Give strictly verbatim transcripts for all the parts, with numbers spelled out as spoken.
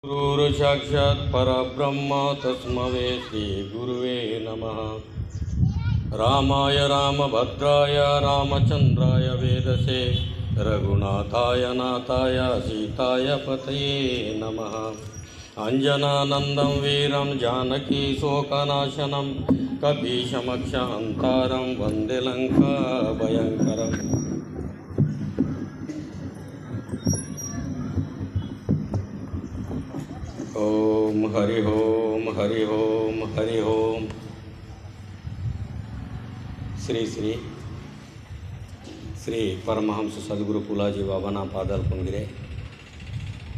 गुरुर्साक्षात् परब्रह्म तस्मै श्री गुरुवे नमः। रामाय रामभद्राय रामचन्द्राय वेधसे रघुनाथाय नाथाय सीताय पतये नमः। अञ्जनानन्दं वीरं जानकी शोकनाशनं कपीशमक्षहन्तारं वन्दे लङ्काभयङ्करम्। ओम हरि ओम हरि ओम हरि ओम। श्री श्री श्री परमहंस सद्गुरु पुलाजी बाबाना पादलकुन गिरे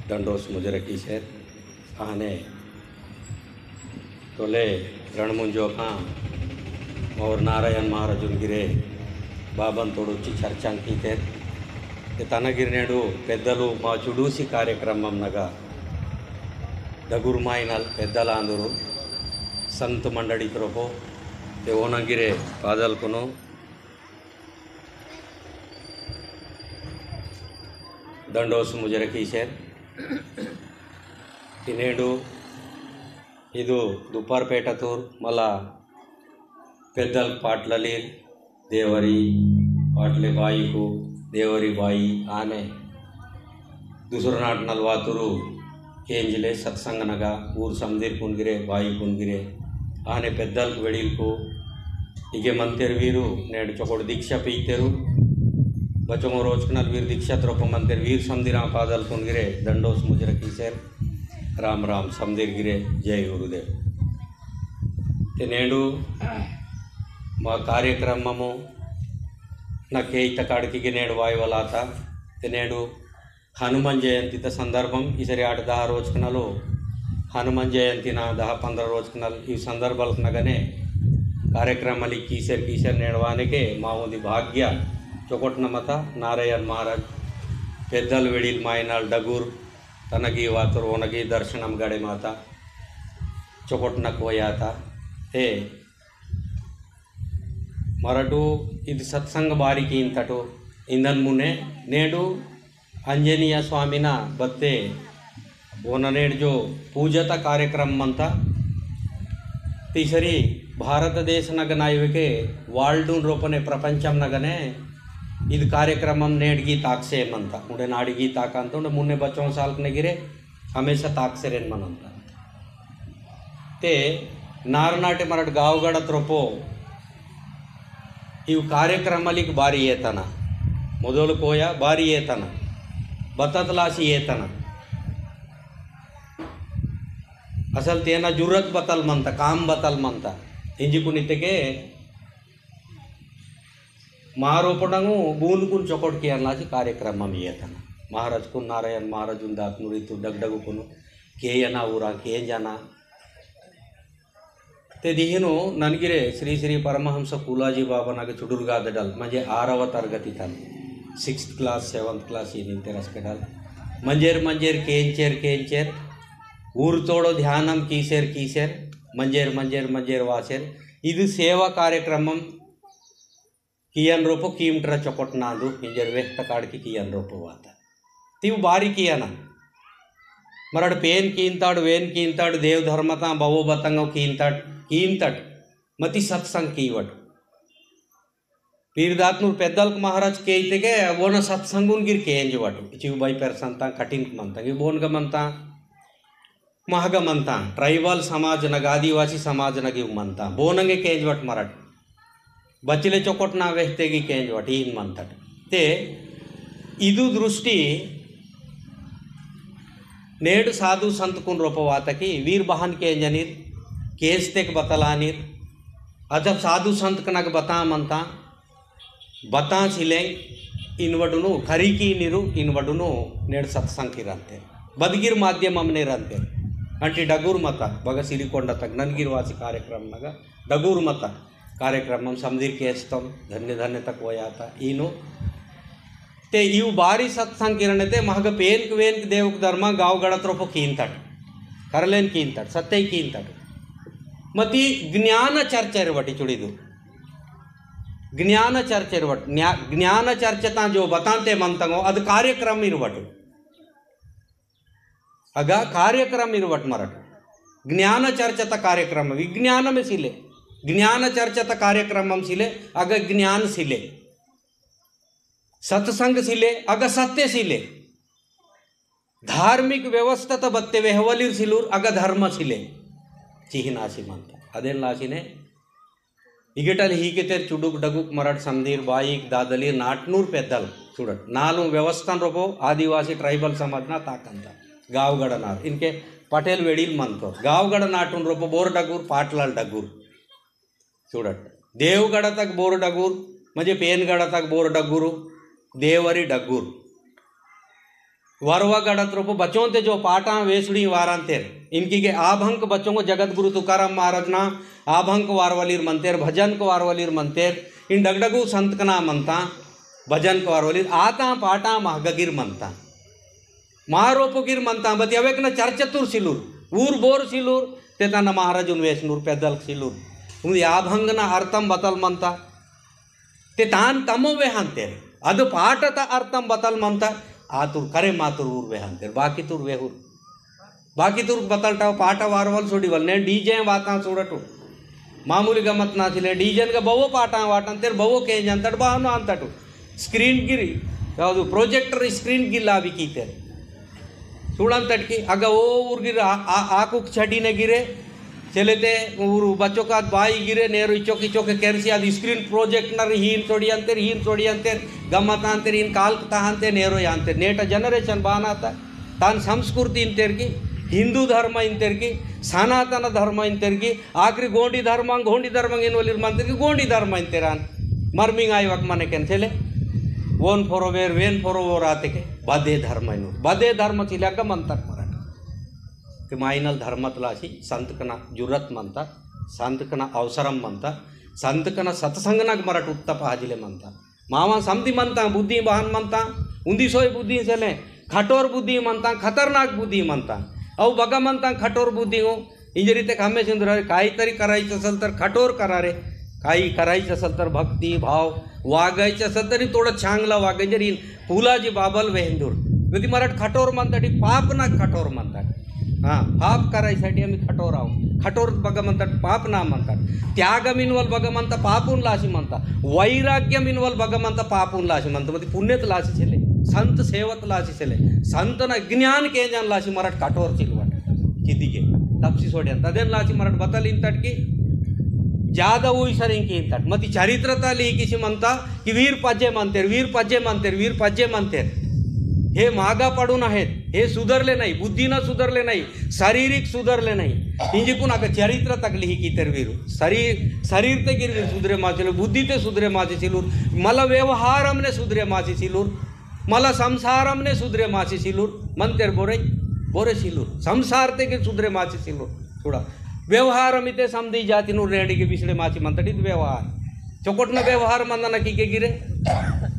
दंडोस मुजरा कीसेर। आने तोले रणमुंजो का और नारायण महाराजुन गिरे बाबन तोड़ुच्ची चर्चान कीतेर। ते तन गिर नेडु पेद्दलु मा चुडूसी कार्यक्रमम नगा डगुर माइनल पेद्दल आंदुरु संत मंडली तरफो ते ओना गिरे पादलकुनु दंडोस मुजरा कीसेर। ते नेडु इदु दुप्पारपेट तूर मला पेद्दल पाटलालीर देवरी पाटले बाईकु देवरी बाई आने दुसरो नाटनल वातुरु केंजले सत्संग नगा ऊर समदीरकुन गिरे बाईकुन गिरे आने पेद्दलकु वेड़ीलकु इगे मंतेर वीरु नेड चोकोट दीक्षा पीतेरु बचोंगो रोजकनल वीर दीक्षा त्रोप मंतेर वीर समदीरा पादलकुन गिरे दंडोस मुजरा कीसेर। राम राम समदीर गिरे जय गुरुदेव। ते नेडु मा कार्यक्रममु ना केइता काड़की गे नेडु वायवलाता। ते नेडु हनुमान जयंती ता संदर्भम इसरी आठ दहा रोजकनलो हनुमान जयंती ना दहा पंद्रह रोजकनल ई संदर्भल नगने कार्यक्रमली कीसेर कीसेर नेडवानेके मावुदी भाग्य चोकोटना मता नारायण महाराज पेद्दल वेड़ील मायनाल डगुर तनगी वातुर ओनगी दर्शनम गड़े माता चोकोटना कोयाता। ते मरटु इद सत्संग बारी कींतटु इंदन मुने नेडु अंजनीय स्वामिना बत्ते बोननेड जो पूजता कार्यक्रम मंता तीसरी भारत देश नगनाय वेके world रोपने प्रपंचम नगने इद कार्यक्रमम नेडगी ताकसे मंता। उंडे नाडगी ताकांत उंडे मुन्ने बच्चों साल ने गिरे हमेशा ताकसेरेन मनंता। ते नारनाटे मरट गावगड़ त्रोपो इव कार्यक्रमलिक बारी येतना मोदल कोया बारी येतना बततलासी येतना असल तेना जुर्रत बतल मंता काम बतल मंता इंजिकुन इत्तेके मारो पडंगु बूंदकुन चोकोट कियानासी कार्यक्रमम येतना महाराजकुन नारायण महाराजुन दातनुरितु डगडगुकुनु केयना ऊरा केंजना। ते दिहिनु ननगिरे श्री श्री परमहंस कुलाजी बाबा नग चुडुरगा दडल मंजे आरव तरगति तन sixth class seventh class inning तेरस कडाल मंजेर मंजेर केंचेर केंचेर ऊर तोड़ो ध्यानम कीसेर कीसेर मंजेर मंजेर मंजेर वासेर इद सेवा कार्यक्रमम कियन रोपो कीमटरा चोकोट नांदु इंजर वेहता काड़की कियन रोपो वाता। तिव बारी कियना मरड़ पेन कींताड़ वेन कींताड़ देव धर्मता बवो बतंगो कींताड़ कींतट मति सत्संग कीवट। पीर दातनूर पेद्दलक महाराज केइतेके वोन सत्संगुन गिर केंजवट। इचिव बाई पेरसंता कठिन मंता गिर बोनग मंता महग मंता ट्राइबल समाज नग आदिवासी समाज नग इव मंता बोनंगे केंजवट मरट बचिले चोकोट ना वेहतेगी केंजवट ईन मंतट। ते इदु दृष्टि नेड साधु संतकुन रोपवातकी वीर बहन केंजनीर केंजतेक बतलानीर अजब साधु संतकनग बता मंता बता सिलें इनवडुनु खरीकी निरु इनवडुनु नेड सत्संग किरंते बदगिर माध्यम अमने रंते। अंटी डगुर मता बग सिरिकोंड तक ननगिर वासी कार्यक्रम नग डगुर मता कार्यक्रम समदिर केस्तम धन्य धन्य तक वयाता ईनु। ते इव बारी सत्संग किरणते महग पेनक वेनक देवक धर्म गाव गड़त रोपो कींतट करलेन कींतट सत्य कींतट। मति ज्ञान चर्चा इरवटी चुड़ीदु ज्ञान चर्चा इरवट ज्ञा- ज्ञान चर्चा ता जो बतांते मंतंगो अद कार्यक्रम इरवट। अगा कार्यक्रम इरवट मरट। ज्ञान चर्चा त कार्यक्रम, विज्ञानम सिले। ज्ञान चर्चा त कार्यक्रमम सिले, अगा ज्ञान सिले। सत्संग सिले, अगा सत्य सिले। धार्मिक व्यवस्था त बत्ते वेहवलीर सिलूर, अगा धर्म सिले। चिहिनासी मंता। अदेन लासिने इगेटल हीकेतेर चुडुक डगुक मरट समदीर बाईक दादलीर नाटनूर पेद्दल। चूड़ट नालू व्यवस्थान रोपो आदिवासी tribal समाजना ताकंता। गावगड़नार इनके पटेल वेड़ील मंतोर। गावगड़ नाटून रोपो बोर डगुर, पाटलाल डगुर। चूड़ट देवगड़ तक बोर डगुर, म्हणजे पेनगड़ तक बोर डगुर, देवरी डगुर। वरवा गड़त रोपो बचोंते जो पाटा वेसुड़ी वारांतेर। इनकी के आभंक बचोंगो जगत गुरु तुकाराम महाराज ना आभंक वारवलीर मंतेर, भजन को वारवलीर मंतेर, इन डगडगु संतकना मंता, भजन को वारवलीर आता पाटा महगगिर मंता। मारोपो गिर मंता, बति अवेकना चर्चतुर सिलुर, ऊर बोर सिलुर, ते तना महाराजुन वेसनुर पेदल सिलुर। उन आभंगना अर्थम बतल मंता। ते तान तमो वेहंतेर। अद पाटत अर्थम बतल मंता। आतुर करे मातुर ऊर वेहंतेर। बाकी तुर वेहुर। बाकी तुर बतलटाव पाट वारवल सोड़ीवल। ने DJ वाता सोड़टु। मामूली गमत ना सिले। DJ नगा बवो पाटा वाटंतेर, बवो केंजंतट, बहनो अंतटु। Screen गिरी। यावदु projector screen गिल्ला भी कीतेर। सूड़ंतटकी, अगा ओ ऊर गिर आ-, आ-, आकुक छड़ी ने गिरे, चलेते ऊर बच्चों का बाई गिरे, नेरो इचोक इचोक केरसी आदि screen project नर हीन सोड़ियंतेर, हीन सोड़ियंतेर, गम्मत आंतेर, इन काल ताहंते नेरो यांतेर। नेटा generation बानाता, तान संस्कृति इंतेर की, हिंदू धर्म इंतेर की, सनातन धर्म इंतेर की, आखिरी गोंडी धर्म, गोंडी धर्म इनवलीर मंतेर की गोंडी धर्म इंतेरान। मरमिंग आईवक मने केन चले। वोन फोरो वेर, वेन फोरो वोर आते के। बदे धर्म इनवल। बदे धर्म चिले अगा मंतट मरट। ते माइनल धर्मत लासी, संतकना जुर्रत मंता, संतकना अवसरम मंता, संतकना सत्संगनक मरट उत्तप हाजिले मंता। मावा समदी मंता, बुद्धि बहान मंता, उन्दी सोय बुद्धि सेले, खटोर बुद्धि मंता, खतरनाक बुद्धि मंता। अव बगा मंता खटोर बुद्धि हो, इंजरी ते खामे सिंदुर, काहीतरी करायचं असेल तर खटोर करा रे, काही करायचं असेल तर भक्ती भाव, वागायचं असेल तरी थोडं चांगलं वागा, इंजरी फुलाजी बाबल वेंदुर। यदि मरट खटोर मंता, ती पाप ना खटोर मंता। हाँ, पाप करायसाठी आम्ही खटोर आहोत। खटोर बगा मंता, पाप ना मंता। त्याग मिनवल बगा मंता, पापून लासी मंता। वैराग्य मिनवल बगा मंता, पापून लासी मंता। मती पुण्यत लासी चले, संत सेवत लासी चले, संतन ज्ञान केंजन लासी मरट खटोर चिलवट। किदिगे, तपसी सोड्यान। तदेन लासी मरट बतल इंतट की, ज्यादा उई सरिंग की इंतट। मती चरित्रता लिही किसी मंता, कि वीर पज्जे मंतेर, वीर पज्जे मंतेर, वीर पज्जे मंतेर। हे मागा पडून आहेत, हे सुधरले नाही, बुद्धीनं सुधरले नाही, शारीरिक सुधरले नाही। इंजिकुन अगा चरित्र तक लिही कीतेर वीर। शरीर, शरीर ते गिर वीर सुधरे माचे सिलूर, बुद्धि ते सुधरे माचे सिलूर, मला व्यवहारम ने सुधरे माचे सिलूर, मला संसारम ने सुधरे माचे सिलूर, मंतेर बोरे, बोरे सिलूर। संसार ते गिर सुधरे माचे सिलूर। थोड़ा व्यवहार मिते समदी जाति नूर रेंडी के बिसड़े माची मंतड़ी व्यवहार। चोकोटना व्यवहार मंदना की के गिरे?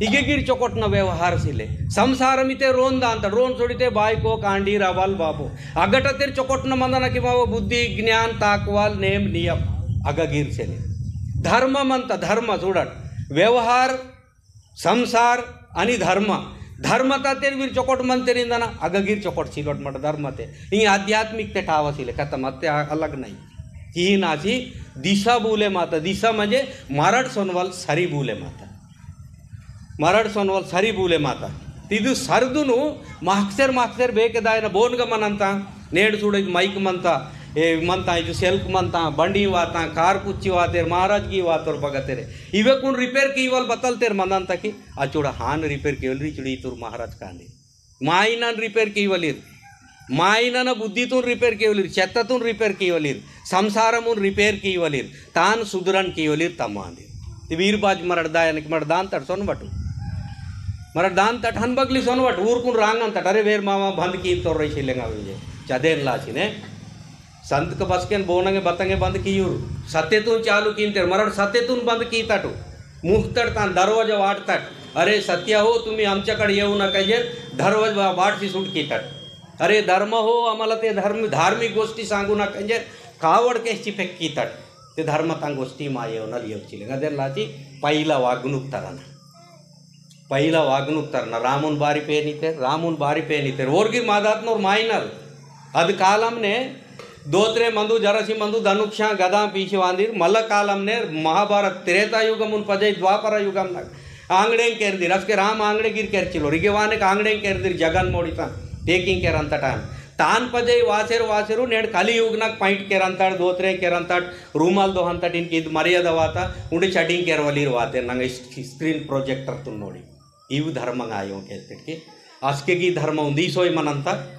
इगे गिर चोकोटना व्यवहार सिले। संसार मिते रोन दांतड़, रोन सोड़ीते बाई को कांडी रावाल बाबो। अगट तेर चोकोटना मंदना की मावो बुद्धि, ज्ञान, ताकवाल, नेम, नियम। अगा गिर सिले। धर्म मंता, धर्म सुड़ट। व्यवहार संसार आणि धर्म। धर्म ता तेर वीर चोकोट मंतेर इंदना, अगा गिर चोकोट सिलोट मट धर्म ते। ई आध्यात्मिक ते ठाव सिले, खत्म, अत्ते आ-, अलग नाही। ती नासी दिशा बूले माता, दिशा म्हणजे मरट सोनवल सरी बूले माता। मरट सोनवल सरी बूले माता। तिदु सरदुनु माक्सेर माक्सेर बेके दायना बोन गमनंता, नेड सुड़े माइक मंता, ए मंता, इजु सेल्क मंता, बंडी वाता, कार कुच्ची वातेर, महाराज की वातोर बगतेरे। इवे कुन रिपेयर कीवल बतलतेर मंदंता की, अचुड़ा हान रिपेयर कीवल रिचुड़ी तुर महाराज कांदे। माइनन रिपेयर कीवलिर, माइनन बुद्धितुन रिपेयर कीवलिर, चेत्ततुन रिपेयर कीवलिर, संसारमुन रिपेयर कीवलिर, तान सुधरन कीवलिर तमांदिर। ती वीर बाज मरड़ दायन की मरड़ दांतड़ सोनवटु। मरड़ दांतड़ हन बगली सोनवट, ऊरकुन रांगंतड़, अरे वेर मामा बंद की तोर रही सिलेंगा विजे। चदेन लाचिने। संत क बसकेन बोनंगे बतंगे बंद कीयुर। सत्तेतुन चालू कींतेर, मरड़ सत्तेतुन बंद कीतटु। मुख्तड़ तान दरवाजा वाटतट। अरे सत्या हो, तुम्ही आमच्याकडे येऊ नका, जे दरवाजा वाटसी सुट कीतट। अरे धर्म हो, आम्हाला ते धर्म, धार्मिक गोष्टी सांगू नका, जे कावड केसची फेक कीतट। ते धर्म तां गोष्टी माये होणार येऊ चिले। गदेर लाची पहिला वागणूक तरना। पहिला वागणूक तरना। रामुन बारी पेनिते, रामुन बारी पेनिते। ओरगी मादात नोर मायनल। अद कालमने दोतरे मंदु, जरसी मंदु, धनुक्षा गदा पीसी वांदिर, मल्ल कालमने महाभारत त्रेता युगमुन पजई द्वापर युगमनग आंगड़ेन केरदिर, असके राम आंगड़े गिर केरचिलोर, इगे वानेक आंगड़ेन केरदिर जगन मोड़िता, taking care अंतटान। तान पजई वासेर वासेरु नेड कलियुगनग paint केरंतट, दोतरे केरंतट, रूमाल दोहंतट, इनकी इद मर्यादा वाता, उंडे cutting केरवलीर वाते, नंग screen projector तुन नोड़ी। इव धर्मंग आयो केस्तेट की, असके की धर्म उंदी सोई मनंता,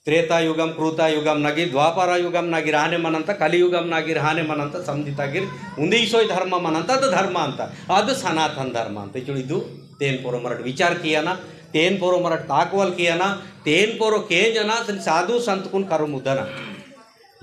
त्रेता युगम, कृता युगम नगी, द्वापर युगम नगी रहने मनंता, कलियुगम नगी रहने मनंता, समदिता गिर उंदी सोई धर्म मनंता, अद धर्म अंता, अद सनातन धर्म अंता। इचुड़ी दु तेन पोरो मरट विचार कियाना, तेन पोरो मरट ताकवल कियाना, तेन पोरो केंजना, साधु संतकुन करुमुदना।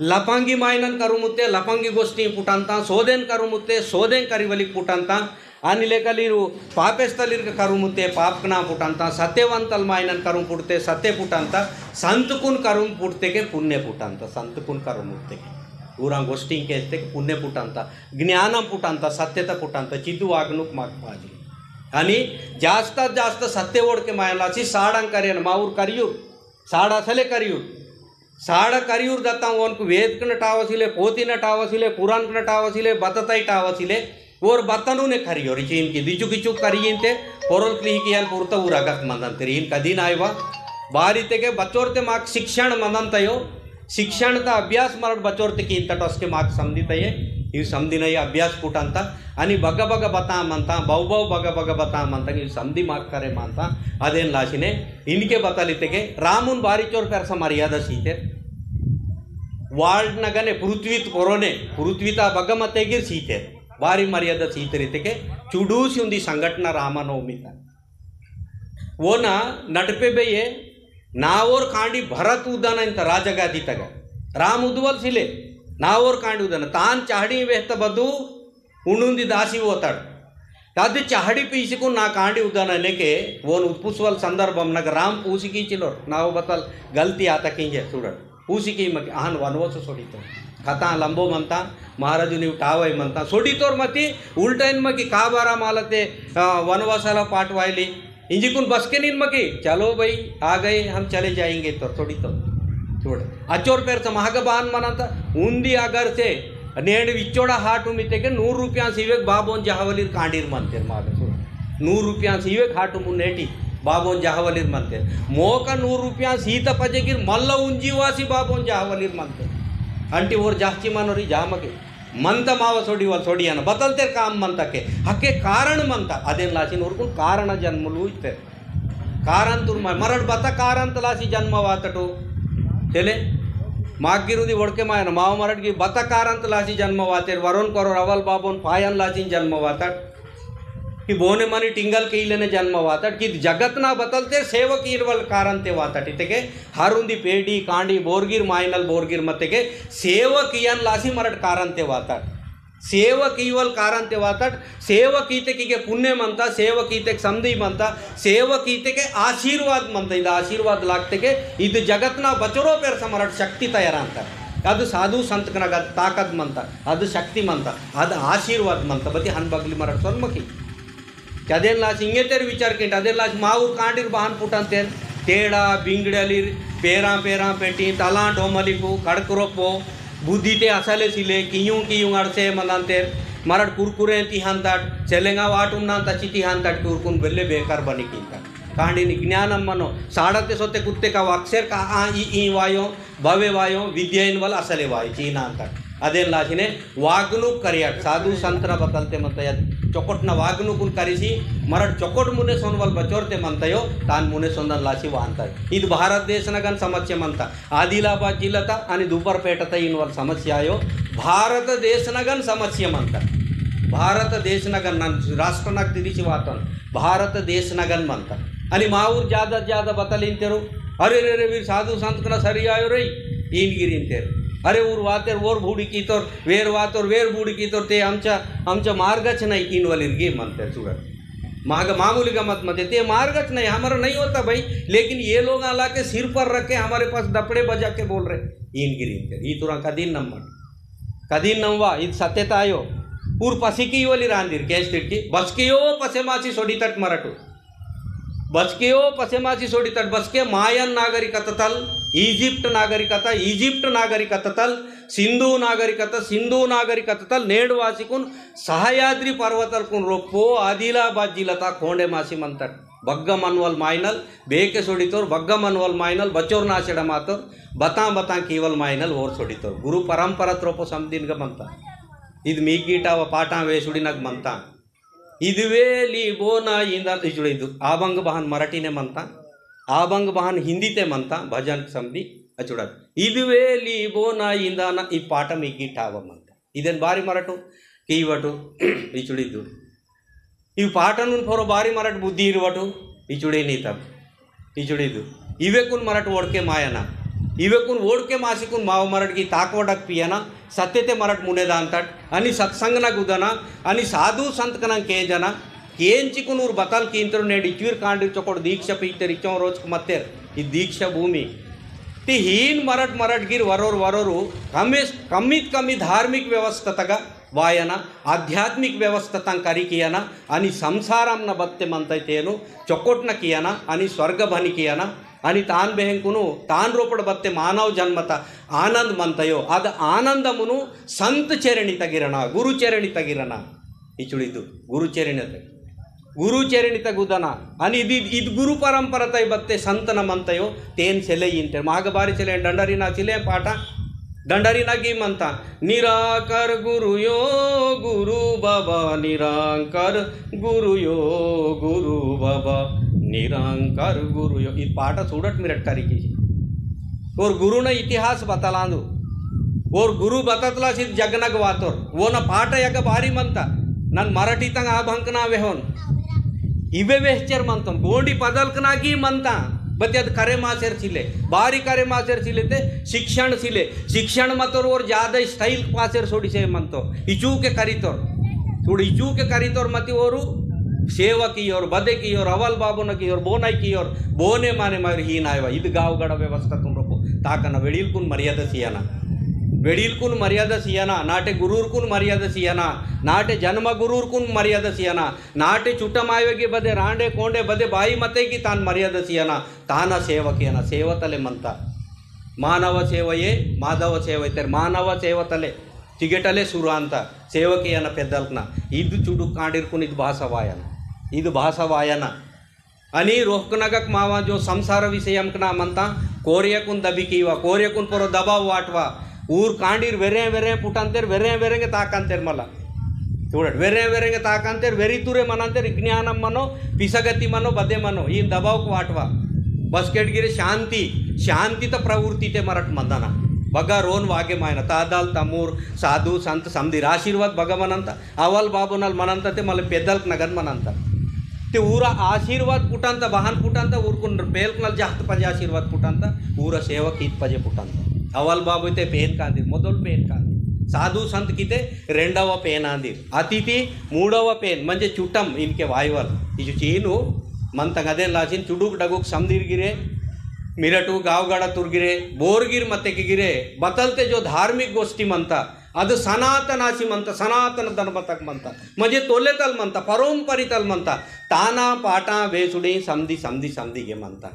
लपंगी मायनन करुमुत्ते, लपंगी गोष्टी पुटंता, सोदेन करुमुत्ते, सोदेन करिवली पुटंता, अनि लेकलीरु पापेस्तलीर करुमुत्ते, पापकना पुटंता, सत्यवंतल मायनन करुम पुटते, सत्य पुटंता, संतकुन करुम पुटते के पुण्य पुटंता, संतकुन करुमुत्ते के। पूरा गोष्टी केस्ते के पुण्य पुटंता, ज्ञानम पुटंता, सत्यता पुटंता, चिद्दु वागणूक माग पाजी। अनि जास्त जास्त सत्य ओड़के मायनलासी साड़ं करेन माउर करियुर, साड़ असले करियुर। साड़ करियुर दत्ता ओनकु वेदकन टावसिले, पोतिन टावसिले, कुरानकन टावसिले, बततई टावसिले, ओर बतनुने करियोर, इचिन की दिचुक इचुक करियिन्ते, पोरोल क्लिहिकियान पुरता ऊर अगत मंदंतेर, इन कदी नायवा। बारी तेके बच्चोरते माक शिक्षण मंदंतयो, शिक्षण ता अभ्यास मरट बच्चोरते कींतट असके माक समदितये, इव समदिनये अभ्यास पुटंता, अनि बग बग बता मंता, बव बव बग बग बता मंता, इव समदि माक करे मंता, अदेन लासिने इनके बतलितेके रामुन बारी चोर पेरसा मर्यादा सीतेर। World नगने पृथ्वीत पोरोने, पृथ्वीता बग मतेगिर सीतेर। बारी मर्यादा सीतेर इतेके चुडूसी उंदी संघटना रामनवमीता। ओना नटपे बेये नावोर कांडी भरत उदाना इंत राजगादी तगा। राम उदवल सिले, नावोर कांडी उदाना। तान चाहड़ी वेहत बदू उंडुंदी दासी ओतड़। तद चाहड़ी पीसिकुन ना कांडी उदाना नेके, ओन उतपुसवल संदर्भम नग राम पूसिकी चिलोर, नाव बतल गलती आता किंजे सुड़न। पूसिकी मके अहन वनवस सोड़ीतो। कथा लंबो मंता, महाराजु नीव टावई मंता। सोड़ीतोर मती, उल्टा इन मकी काबारा मालते, आ, वनवासाला पाटवायली। इंजिकुन बसके निन मकी, "चलो भाई, आ गए, हम चले जाएंगे," तो थोड़ी तो। छोड़। अचोर पेरसा महग बान मनंता, उंदी अगर से, नेंड विच्चोड़ा हाटु मितेके नूर रुपया सीवेक बाबोन जहावलीर कांडीर मनतेर माग। छोड़। नूर रुपया सीवेक हाटु मुन्नेटी बाबोन जहावलीर मनतेर। मोका नूर रुपया सीता पजेगिर मल्ला उंजीवासी बाबोन जहावलीर मनतेर। अंटी ओर जाहची मनोरी जामके। मंता माव सोड़ी वाल सोड़ी अन बतलतेर काम मंता के, हके कारण मंता, अदेन लासिन उरकुन कारण जन्मलु इत्तेर। कारण तुर म-, मरड़ बता कारण तलासी जन्म वातटो। तेले, मागिरुदी वड़के मायन, माव मरड़ की बता कारण तलासी जन्म वातेर, वरोन करोर अवल बाबोन पायन लासिन जन्म वातट। कि बोने मनी टिंगल के इलेने जन्म वातट, कि जगत ना बतलते सेवक इनवल कारण ते वातट। इतेके हर उंदी पेड़ी, कांडी, बोरगिर, माइनल बोरगिर मतेके सेवक इयन लासी मरट कारण ते वातट। सेवक इवल कारण ते वातट, सेवक इतेके के पुण्य मनता, सेवक इतेके समधी मनता, सेवक इतेके आशीर्वाद मनता, इद आशीर्वाद लागतेके, इद जगत ना बचरो पेरसा मरट शक्ति तयार अंता। अद साधु संत कनक अद ताकत मनता, अद शक्ति मनता, अद आशीर्वाद मनता, बती हन बगली मरट सोनमकी। अदेन लासी इंगे तेर विचार किंटा, अदेन लासी माउर कांडीर बहान पुटन तेर, तेड़ा, बिंगड़लीर, पेरा पेरा पेटी, तला डोमलिकु, कड़करोपो, बुद्धि ते असले सिले, कियुं कियुं अड़से मनंतेर, मरट कुरकुरे तिहांतट, सेलेंगा वाटुम नान तची तिहांतट, कुरकुन बेल्ले बेकार बनी किंतट। कांडी नि ज्ञानम मनो, साड़ते सोते कुत्ते का वाक्सेर का आ ई ई वायो, बवे वायो, विद्या इनवल असले वायो, चीना अंतट। अदेन लासिने वागणूक करियाट, साधु संतना बतलते मनता या चोकोटना वागणूकुन करिसी, मरट चोकोट मुने सोनवल बचोरते मनता यो, तान मुने सोंदन लासी वांता। इद भारत देश नगन समस्या मनता। आदिलाबाद जिल्लाता अनि दुब्बरपेटता इनवल समस्या आयो। भारत देश नगन समस्या मनता। भारत देश नगन नन राष्ट्र नग तिरिसी वातन। भारत देश नगन मनता। अनि माउर ज्यादा ज्यादा बतल इंतेरु। अरे रे रे, वीर साधु संत कना सरी आयो रे, इन गिर इंतेरु। अरे उर वातेर वोर बूड़ी कीतोर, वेर वातोर वेर बूड़ी कीतोर, ते आमचा, आमचा मार्गच नाही, इनवलिर गे मनतेर चूड़ा। माग मामूली गमत मते, ते मार्गच नाही, हमारा नहीं होता भाई, लेकिन ये लोग आला के सिर पर रख के हमारे पास दपड़े बजा के बोल रहे, इन गिर इंतेर। ई तुरा कदीन नम्मट। कदीन नम्वा, इद सत्यता आयो। उर पसिकी वली रांदिर, केस तिट्टी, बसकियो पसे मासी सोड़ी तट मरटू। बसकेयो पसेमासी सोडितट बसके मायन नागरिकता तल, इजिप्ट नागरिकता, इजिप्ट नागरिकता तल, सिंधु नागरिकता, सिंधु नागरिकता तल, नेंड वासीकुन सह्याद्री पर्वतलकुन रोप्पो, आदिलाबाद जिला ता कोंडे मासी मंतट। बग्ग मनवल मायनल, बेके सोडितोर, बग्ग मनवल मायनल, बचोर नासेड मातोर, बतां बतां कीवल मायनल ओर सोडितोर। गुरु परंपरा त्रोपो समदिनग मंता। इद मीगीटाव पाटां वेसुडिनग मंता। इदवेली बोना इंदा इचुड़े इदु। आबंग बहन मराठीने मंता, आबंग बहन हिंदीते मंता, भजन समदी अचुड़ा। इदवेली बोना इंदाना इ पाटा मीगीटाव मंता। इदेन बारी मरटु, कीवटु, इचुड़े इदु। इव पाटनुन पोरो बारी मरट बुद्धि इरवटु, इचुड़े नीतब। इचुड़े इदु। इवेकुन मरट ओड़के मायना। इवेकुन ओड़के मासीकुन माव मरट की ताकवडक पियना, सत्यते मरट मुने दांतट, अनि सत्संगनग उदना, अनि साधु संतकनंग केंजना, केंचिकुन उर बतल कींतोर नेंड इचुर कांडी चोकोट दीक्षा पीतेर इचों रोजक मत्तेर, इ दीक्षा भूमि। ती हीन मरट मरट गिर वरोर वरोरु, कमेस-, कमीत कमी धार्मिक व्यवस्था तगा, वायना, आध्यात्मिक व्यवस्था तंग करी कियना, अनि संसारमना बत्ते मंतय तेनु, चोकोटना कियना, अनि स्वर्ग भनी कियना, अनि तान बेहेंकुनु, तान रोपड़ बत्ते मानव जन्मता आनंद मंतयो, अद आनंदमुनु संत चरणित गिरना, गुरु चरणित गिरना, इचुड़िदु, गुरु चरणित गुरु चरणित गुदना। अनि इद, इद गुरु परंपरा तय बत्ते संतन मंतयो, तेन सेले इंतेर। महाग बारी सेले डंडरी ना सिले पाटा। डंडरी ना गी मंता। निराकर गुरु यो गुरु बाबा, निराकर गुरु यो गुरु बाबा, निराकर गुरु यो। इद पाटा सूडट मिरट करी की। ओर गुरुन इतिहास बतलांदु। ओर गुरु बततला सिद जगनग वातोर। ओन पाट यग बारी मंता। नन मराठी तंग आभंकना वेहोन। इवे वेहचेर मंतोन। गोंडी पदलकना गी मंता। बत्याद करे मासेर सिले। बारी करे मासेर सिले ते शिक्षण सिले। शिक्षण मतोर ओर ज्यादा style पासेर सोडिसे मंतो। इचूके करितोर। थोड़ी इचूके करितोर मती ओरु सेवा कियोर, बदे कियोर, अवल बाबुन कियोर, बोनाई कियोर, बोने माने मायर ही नायवा। इद गावगड़ा व्यवस्था तुन रोपो। ताकना वेड़ीलकुन मर्यादा सियाना। वेड़ीलकुन मर्यादा सियाना, नाटे गुरुरकुन मर्यादा सियाना, नाटे जन्म गुरुरकुन मर्यादा सियाना, नाटे चुट्टम आयवेगी बदे, रांडे कोंडे बदे, बाई मते की तान मर्यादा सियाना, ताना सेवा कियाना, सेवा तले मंता। मानव सेवये, माधव सेवये, तेर मानव सेवा तले। तिगेटले सुरांता सेवक याना पेद्दलकना। इद चुडुक कांडिरकुन इद भाषा वायना। इद भाषा वायना। अनि रोहकनगक मावा जो संसार विषयमकना मंता, कोरियकुन दबी कीवा, कोरियकुन पोरो दबाव वाटवा। ऊर कांडिर वेरे वेरे पुटंतेर, वेरे वेरेंगे ताकंतेर मला। चूडट, वेरे वेरेंगे ताकंतेर, वेरी तुरे मनंतेर, ज्ञानम मनो, पिसगति मनो, बदे मनो, इन दबावक वाटवा। बस्केट गिरे शांति, शांति त प्रवृत्ति ते मरट मंदना। बगा रोन वागे मायना, तादल तमूर, साधु, संत, समदीर आशीर्वाद बगा मनंता। अवल बाबुनल मनंता ते मले पेद्दलकनगन मनंता। ते ऊरा आशीर्वाद पुटंता, बहन पुटंता, ऊरकुन पेलकनल जास्त पजे आशीर्वाद पुटंता, ऊरा सेवा कीत पजे पुटंता। अवल बाबु ते पेन कांदी, मोदल पेन कांदी। साधु संत किते रेंडव पेन आंदी। अतिथि मूडव पेन, म्हणजे चुट्टम इनके वायवल। इजु चीनु मंतंग अदेन लासिन चुडुक डगुक समदीर गिरे, मिरटु गावगाडा तुर गिरे, बोर गिर मतेक गिरे, बतलते जो धार्मिक गोष्ठी मंता, अद सनातन आसी मंता, सनातन धर्म तक मंता, म्हणजे तोलेतल मंता, परंपरितल मंता, ताना पाटा वेसुडी समदी, समदी, समदी गे मंता।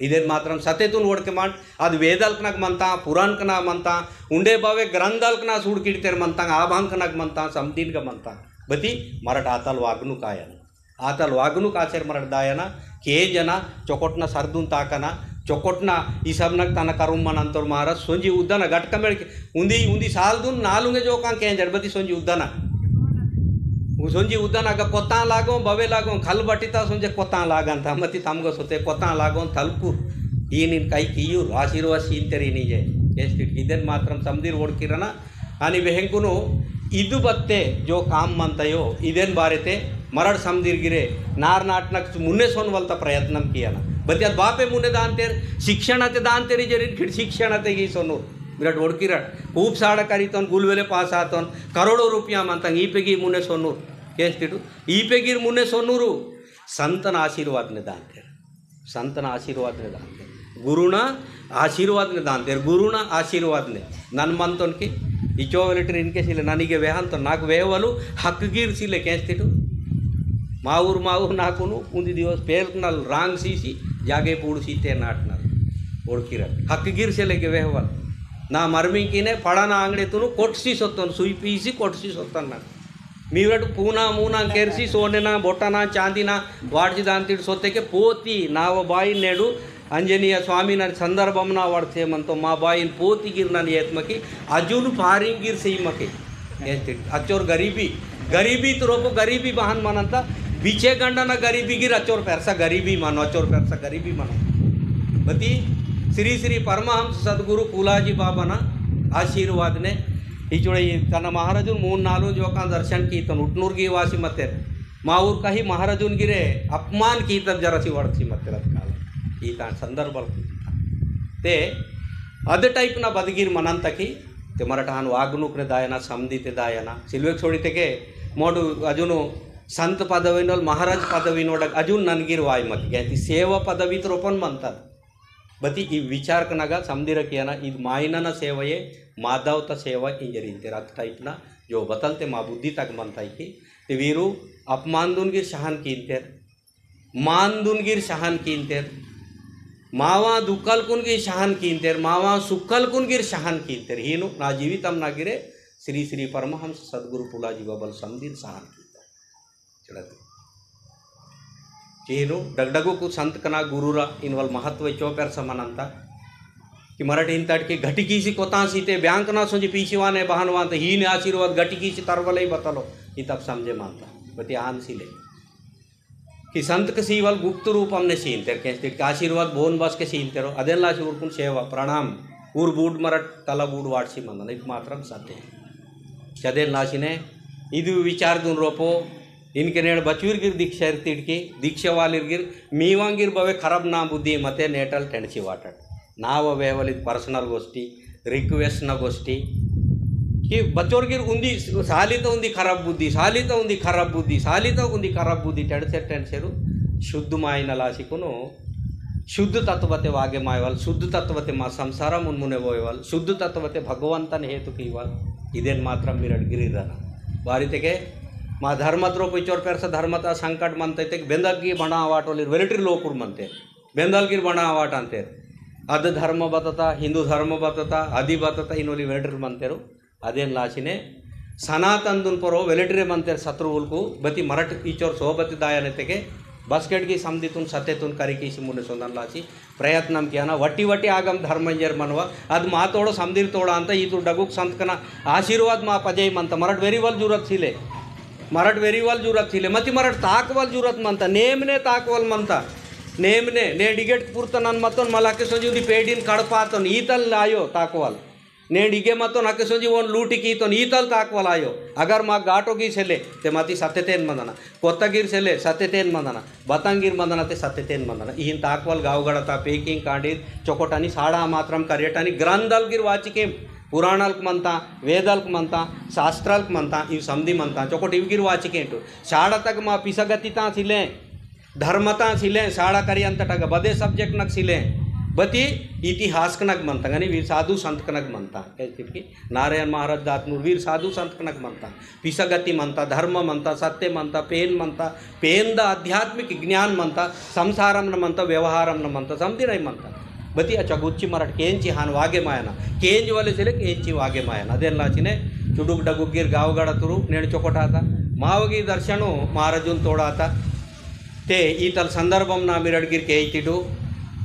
इदेन मात्रम सतेतुन ओड़के मांड, अद वेदलकनक मंता, पुराणकना मंता, उंडे बावे ग्रंथलकना सूड़ किड़तेर मंता, आभांकनक मंता, समदीनक मंता। बती मरट आतल वागनुक आयना। आतल वागनुक आसेर मरट दायना, केंजना, चोकोटना सरदुन ताकना, चोकोटना हिसाबनक तना करुम मनंतोर महाराज, सोंजी उद्दना गटकमेड़ के, उंदी, उंदी सालदुन नालुंगे जोकां केंजड़ बती सोंजी उद्दना। उ सोंजी उद्दना गा कोतां लागों, बवे लागों, खल बटिता सोंजे कोतां लागंता, मती तमगो सोते कोतां लागों तलकु। ईनिन कई कियु, आशीर्वाद सीन तेरी नीजे। केस्टिट इदेन मात्रम समदीर ओड़किरना, अनि वेहेंकुनु इदु बत्ते जो काम मंतयो, इदेन बारेते मरड़ समदीर गिरे, नार नाटनक मुन्ने सोनवलता प्रयत्नम कियाना। बत्यात बापे मुन्ने दांतेर, शिक्षण अते दांतेर इजेरिन खिड़ शिक्षण अते गी सोनूर। मिरट ओड़किरट, खूब साड़ा करीतोन, गुलवेले पास आतोन, करोड़ों रुपया मंतंग, ईपे गी मुन्ने सोनूर। केस्टिटु, ईपे गिर मुन्ने सोनूरु, संतन आशीर्वाद ने दांतेर। संतना आशीर्वाद ने दांतेर, गुरुना आशीर्वाद ने दांतेर, गुरुना आशीर्वाद ने। नन मनतोन के इचो वेलेटर इनके सिले ननिगे वेहंतो नाक वेहवलु हक गिर सिले केस्तिटु। माउर माउर नाकुनु उंदी दिवस पेल्कनल रांग सीसी जागे पूडुसी ते नाटनल। ओड़किरल। हक गिर सेले गे वेहवल। ना मरमिंकिने पड़ाना आंगड़ेतुनु कोटसी सोत्तन, सुई पीसी कोटसी सोत्तन ना। मीवट पूना मूना केरसी सोनेना, बोटाना, चांदीना, वाटसी दांतिड़ सोत्तेके पोती, नाव बाई नेडु, अंजनीय स्वामी नन संदर्भम ना वड़से मनतो मा बाईन पोती गिर नन येतमकी, अजुन फारिंग गिर सीमकी। येते अचोर गरीबी, गरीबी तो रोपो गरीबी बहन मनंता, बिचे गंडा ना गरीबी गिर अचोर पेरसा गरीबी मनो, अचोर पेरसा गरीबी मनो। बती श्री श्री परमहंस सदगुरु पूलाजी बाबा ना आशीर्वाद ने, इचोड़े तन महाराजुन मून नालू जोका दर्शन कीतन उटनूर गी वासी मतेर। माउर कही महाराजुन गिरे अपमान कीतब जरासी वड़सी मत्तेरत काल। ईता संदर्भल कीता। ते अद type ना बदगिर मनंतकी, ते मरटान वागणूक ने दायना, समदी ते दायना। सिलवेक सोड़ी तेके मोडु अजुनु संत पदवी नोल महाराज पदवी नोडक अजुन ननगिर वाई मत गए। ती सेवा पदवी तो रोपन मनता। बती ई विचार कनगा समदिरक याना, इद मायनना सेवये, माधवता सेवा इंजर इंतेर अत type ना, जो बतलते मा बुद्धि तक मनता इकी। ते वीरु अपमान दुन गिर सहन कींतेर, मान दुन गिर सहन कींतेर, मावा दुखल कुन गिर सहन कींतेर, मावा सुखल कुन गिर सहन कींतेर। हीनु ना जीवितम ना गिरे श्री श्री परमहंस सदगुरु पुलाजी बबल समदिर सहन कींतेर। चलते। चीनु डगडगुकु संत कना गुरुरा इनवल महत्व चोपेर समनंता। कि मरट इंतट की घटी कीसी कोतां सीते ब्यांकना सोंजी पीसीवाने बहनवांत हीने आशीर्वाद घटी कीसी तरवले बतलो। इतब समझे मानता। बती आन सिले। कि संत के सीवल गुप्त रूप हमने सीनतेर, के आशीर्वाद बोन बस के सीनतेरो। अदेन लासी उरकुन सेवा, प्रणाम। उर बूड मरट तला बूड वाटसी मंदन, इत मात्रम सत्य। चदेन लासीने, इदु विचार दुन रोपो, इनके नेड़ बचवीर गिर दीक्षा इर्तिड़ की, दीक्षा वालिर गिर, मीवांगिर बवे खराब ना बुद्धि मते नेटल टेंडसी वाटट। नाव वेहवलित personal गोष्ठी, request ना गोष्ठी, कि बचोर गिर उंदी, सालित उंदी खराब बुद्धि, सालित उंदी खराब बुद्धि, सालित उंदी खराब बुद्धि, टेंडसे, टेंडसेरु, शुद्ध मायना लासी कुनो, शुद्ध तत्वते वागे मायवल, शुद्ध तत्वते मा संसार मुनमुने बोयवल, शुद्ध तत्वते भगवंतन हेतु कीवल, इदेन मात्रम मिरड़ गिरिरना। वारी तेके मा धर्मत रोपो इचोर पेरसा धर्मता संकट मनते तेके बेंदक गी बना वाटोलिर वेरिटिर लोकुर मनते। बेंदल गिर बना वाट अंतेर। अद धर्म बतता, हिंदू धर्म बतता, अदि बतता, इनोली वेरिटिर मनतेरु। अदेन लासीने सनातन दुन परो वेलेटरे मंतेर शत्रुवुलकु बती मरट इचोर सोबत दायने तेके बस्केट की समदितुन सत्तेतुन करिकीसी मुने सोंदन लासी प्रयत्नम कियाना। वटी वटी आगम धर्म इंजेर मनवा अद मा तोड़ो समदिर तोड़ा अंत ईतु डगुक संतकना आशीर्वाद मा पजय मंत। मरट वेरीवल जुरत सिले, मरट वेरीवल जुरत सिले, मती मरट ताकवल जुरत मंत, नेमने ताकवल मंत। नेमने ने डिगेट पुरतनन मतोन मला के सोंजी उदी पेडिन कड़पातोन ईतल आयो ताकवल। नेंड इगे मतोन हके सोंजी ओन लूटी कीतोन ईतल ताकवल आयो। अगर मा गाटो गी सेले, ते माती सत्तेतेन मंदना। कोत्ता गिर सेले, सत्तेतेन मंदना। बतंग गिर मंदना, ते सत्तेतेन मंदना। इहिन ताकवल गावगड़ता, पेकिंग कांडीर, चोकोटानी साड़ा मात्रम करियटानी ग्रंथल गिर वाचिकेम। पुराणल मंता, वेदल मंता, शास्त्रल मंता, इव समदी मंता, चोकोट इव गिर वाचिकेंटु। साड़ा तक मा पिसगतिता सिले, धर्मता सिले, साड़ा करियंतटग बदे subject नक सिले, बती इतिहास कनक मंता, गनी वीर साधु संत कनक मंता। कैसे कि नारायण महाराज दातनूर वीर साधु संत कनक मंता, पिसगति मंता, धर्म मंता, सत्य मंता, पेन मंता, पेन द आध्यात्मिक ज्ञान मंता, संसारम न मंता, व्यवहारम न मंता, समझी नहीं मंता। बती अच्छा गुच्ची मरट केंची हान वागे मायना, केंज वाले सिले केंची वागे मायना। अदेन लाचिने चुडुक डगुक गिर गावगड़ा तुरु, नेड़ चोकोटाता, मावगी दर्शनो महाराजुन तोड़ाता, ते ईतल संदर्भम ना मिरड़ गिर केइतिटु,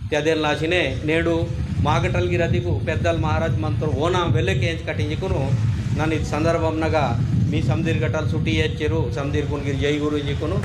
ते अदेन लासिने नेडु मागटल गिर अदिगु पेद्दल महाराज मंतोर ओना वेले केंज कटिंजिकुनु, नन ईत संदर्भम नगा मी समदीर गटल सुटी एच्चिरु, समदीरकुन गिर जय गुरु इंजिकुनु।